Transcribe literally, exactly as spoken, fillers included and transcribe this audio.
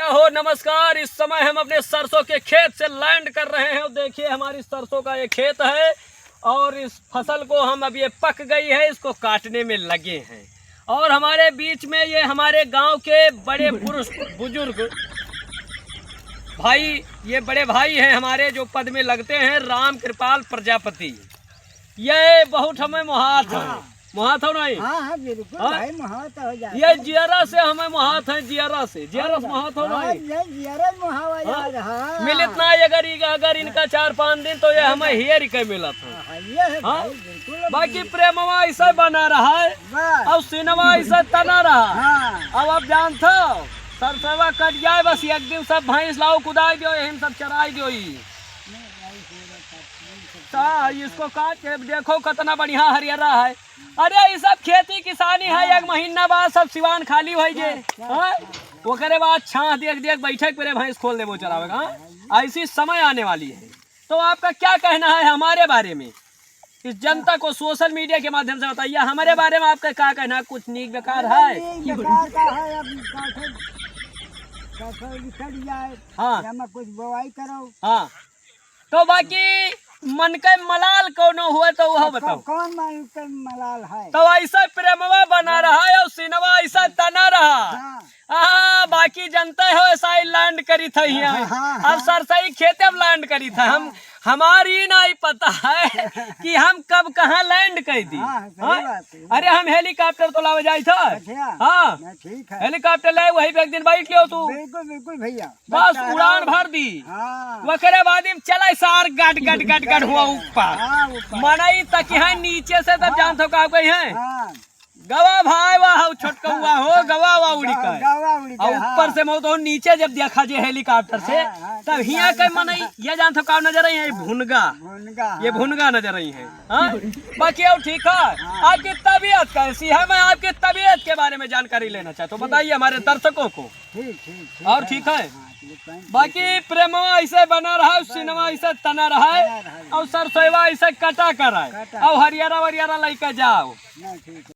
हो नमस्कार, इस समय हम अपने सरसों के खेत से लैंड कर रहे हैं। देखिए, हमारी सरसों का ये खेत है और इस फसल को हम, अब ये पक गई है, इसको काटने में लगे हैं। और हमारे बीच में ये हमारे गांव के बड़े पुरुष बुजुर्ग भाई, ये बड़े भाई हैं हमारे जो पद में लगते हैं, राम कृपाल प्रजापति। ये बहुत हमें मोहात है। हाँ। मोहात हो नहीं? हाँ, हाँ, बिल्कुल हाँ? भाई, मोहात हो जाता ये है। जियरा से हमें मोहात है, जियरा से, जियरा से हाँ, मोहात हो हाँ, नहीं? ये जियरा मोहावा हाँ? यार, हाँ। मिलित ना अगर इ-, अगर इनका चार पाँच दिन तो ये हाँ, हमें हाँ। हियर के मिलत है। हाँ, ये है हाँ? भाई, बिल्कुल अब बाकी प्रेमवा ऐसा बना रहा है बस। और सीनवा ऐसा तना रहा। हाँ। अब आप जानत हो, सरसवा कट जाए, बस एक दिन सब भैंस लाओ, कुदाई दियो, यही में सब चराई दियो ई। ता इसको काट के देखो, कितना बढ़िया हरियरा है। अरे, ये सब खेती किसानी है, हाँ। एक महीना बाद सब सिवान खाली होई जे। हाँ, हाँ। हाँ? ओकरे बाद छाह देख देख बैठे के परे भैंस खोल देबो चरावे का, हाँ? ऐसी समय आने वाली है। तो आपका क्या कहना है हमारे बारे में? इस जनता को सोशल मीडिया के माध्यम से बताइए, हमारे बारे में आपका क्या कहना है? कुछ नीक बेकार अरे है? नीक बेकार का है, अब का से, का से निकल जाए, हाँ। या मैं कुछ बुवाई करो। हाँ। तो बाकी मन के मलाल कौनो हुए तो वह अब बताओ। कौ-, कौन मन के मलाल है? तो ऐसा प्रेमवा बना हाँ। रहा है और सीनवा ऐसा तना रहा। हाँ। हाँ, बाकी जनते हो, ऐसा ही लैंड करी था यहाँ। हाँ, हाँ, अब हाँ। सरसई खेते में लैंड करी था। हम, हाँ। हमारी नहीं पता है कि हम कब कहाँ लैंड कर दी। हाँ, सही हाँ? बात है। अरे, हम हेलीकॉप्टर तो लावे जाई था। अच्छा। हाँ। ना, ठीक है। हेलीकॉप्टर लाए, वही पे एक दिन बैठ लियो तू। बिल्कुल, बिल्कुल भैया। बस बता रहा उड़ान हूँ। भर दी। हाँ। ओकरे बाद में चले सार गट, गट, गट, गट हुआ ऊपर। हाँ, ऊपर। मनई तक है हाँ। नीचे से तब हाँ। जानत हो का गई है। हाँ। गवा भाई वाह, हऊ छोटकउआ हो, गवा वा उड़ी गवा, के। गवा उड़ी के, और ऊपर हाँ। से मौत हो, नीचे जब देखा जे हेलीकॉप्टर से, हाँ, हाँ, तब तो हियाँ के जान मनई, ये जानत हो का नजर आई है? भुनगा। भुनगा, ये हाँ। भुनगा नजर आई है। हाँ। हाँ? बाकी और ठीक है? हाँ। आपकी तबीयत कैसी है? मैं आपकी तबीयत के बारे में जानकारी लेना चाहता हूँ। ठीक, बताइए हमारे ठीक। दर्शकों को। ठीक, ठीक, ठीक और है। ठीक है? हाँ, ठीक है। बाकी प्रेमवा ऐसे बना रहा है, बस, सिनेमा बस। ऐसे तना रहा है, तना रहा है। और सरसोईवा ऐसे कटा कर है। कटा। और हरियारा वरियारा लेके जाओ। ना, ठीक है।